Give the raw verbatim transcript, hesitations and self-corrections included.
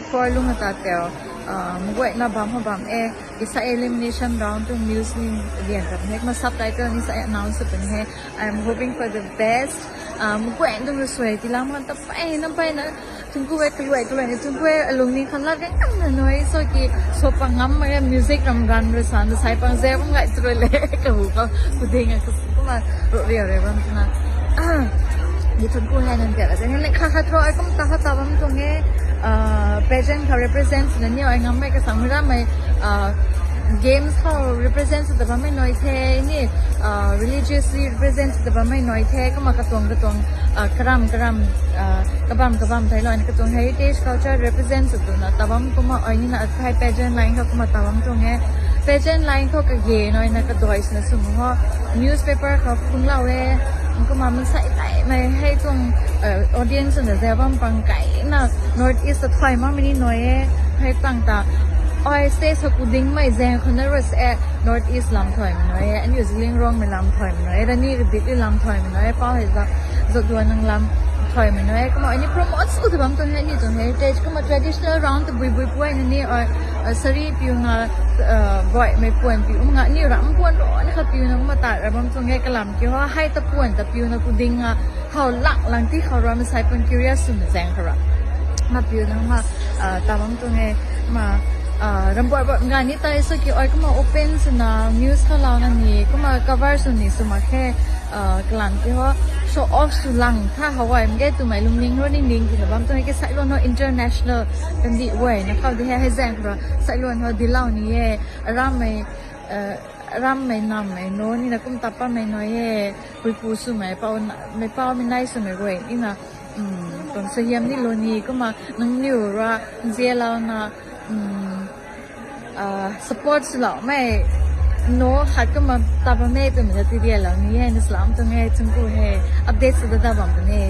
Four lung ata teo, uh, mguayna bam ha bam e, isa elimination round tu news ni lian tat he, kumna subtitle ni sa announce pun he. I'm hoping for the best. Uh, mguay tu rui suai ti lam kan ta pai na pai na, tungku e kaluai kaluai ni tungku e alung ni khalat kan kan na noi, so ki so pang ngam ma music ram gan rui san, sai pang zebam gai tu rui le, kahu ka, kuding a, kumna ro ria re bam na. Ah, ni tungku he nan tia, ni kha kha tro, ai kum ta kha ta bam tuang e, uh, pageant kha represent na ni ai ngam mei kasang mi ram mei, uh, games khou represent ta bammei noi the, ni, uh, religiously represent ta bammei noi the, kumna katuang katuang, uh, karam karam, uh, kabam kabam thei lou, katuang heritage culture represent twna ta bam kumna ai ni na akai pageant line khou kumna ta bam tuang e. Pageant line khou kage noi na kadoi swna sw ho, newspaper khou phung lou e, kumna mansei kai mei hei tuang, uh, audience na zebam pang kai na North East a thai ma mini noi e, hei tang ta. Ai state sa kuding mei zeng khou na rui se, North East lam thai mei noi e, aniu Zeliangrong mei lam thai mei noi e, rani ri bit ri lam thai mei noi e, pau hei za, zot duan nang lam thai mei noi e, kumna ai ni promote sw ta bam tuang he, ni tuang heritage, kumna traditional round ta bui bui puai na ni, ai, uh, sari piu na, uh, guay mei puan piu, um nga ni ram puan ro ni kha piu na kumna ta ra bam tuang e, kalam ki ho, hei ta puan ta piu na kuding a, khou lak lang ti khou ra, mansei pun curious swna zeng khou ra. Ma piu na ma, ah, ta bam tuang e, ma, ah, rambuai bam ga ni tai so ki ai kumna open swna news khou lou na ni, kumna cover sw ni sw mak khe, ah, kalam ki ho, show off sw lang tha hawai mge twmei lungning ro ning ning ki na bam tuang e, ki sailuan ho international kandi guay na khou di he, hei zeng khou ra, sailuan ho dilou ni e, rammei, ah, rammei nammei no ni na kum ta pammei noi e, puipu swmei pau, mei pau mei nai swmei guay ni na, um, tuang sahiam ni lou ni, kumna nangniw ra nzianlou na, um, ah, support swloumei no khat kumna ta bammei twmei na ti dianlou ni e, na salam tuang e, tungku he, update sw da da bam tuang e.